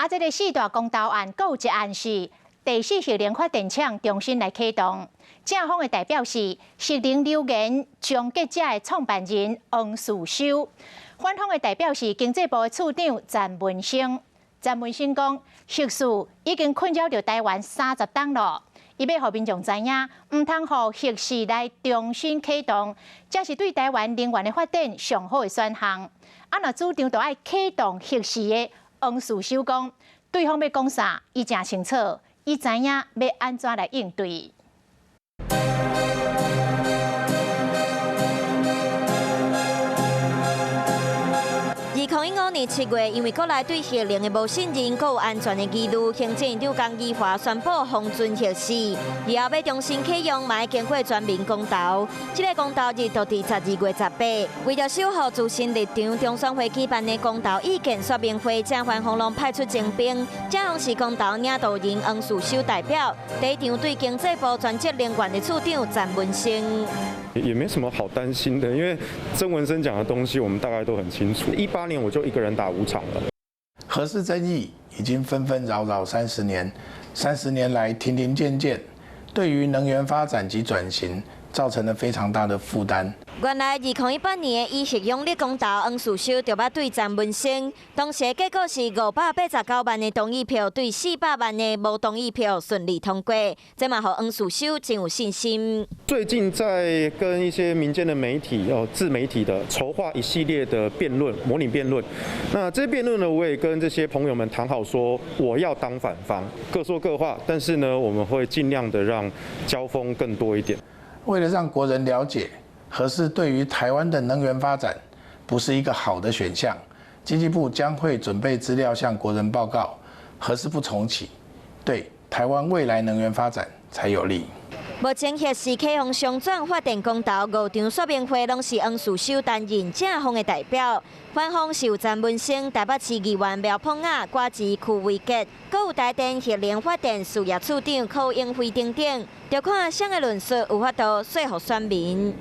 啊，這个四大公投案，閣有一案是第四核能發電廠重新來啟動。正方的代表是核能留言終結者的創辦人黃士修，反方的代表是經濟部的次長陳文生。陳文生講，核四已經困擾著台灣30冬咯，伊欲予民眾知影，毋通予核四來重新啟動，這是對台灣能源的發展上好的選項。啊，若主張著愛啟動核四的黃士修講，對方欲講啥，伊誠清楚，伊知影欲按怎來應對。 2015年7月，因為國內對核能的無信任，閣有安全的疑慮，行政院長江宜樺宣布封存核四，以後欲重新啟用，嘛愛經過全民公投。這个公投日就佇12月18。為著守護自身立場，中選會舉辦的公投意見說明會，正反方攏派出精兵。正方是公投領導人黃士修代表，第一場對經濟部專責能源的次長陳文生。也沒什麼好擔心的，因為曾文生講的東西，我們大概都很清楚。18年我就一個人打五場了。核四爭議已經紛紛擾擾三十年，三十年來停停建建，對於能源發展及轉型造成了非常大的負擔。原來2018年的以核養綠公投，黃士修就捌對陳文生，當時結果是589萬的同意票對400萬的無同意票順利通過，這嘛予黃士修真有信心。最近在跟一些民間的媒體哦，自媒體的籌劃一系列的辯論，模擬辯論。那這些辯論呢，我也跟這些朋友們談好，說我要當反方，各說各話，但是呢，我們會盡量的讓交鋒更多一點。為了讓國人了解核四對於台灣的能源發展不是一個好的選項，經濟部將會準備資料向國人報告，核四不重啟，對台灣未來能源發展才有利。目前核四啟放商轉發電公投五場說明會，攏是黃士修擔任正方的代表，反方是由陳文生、台北市議員苗博雅、歌詞區維傑，閣有台電核能發電事業處長柯永輝等等，就看誰的論述有法度說服選民。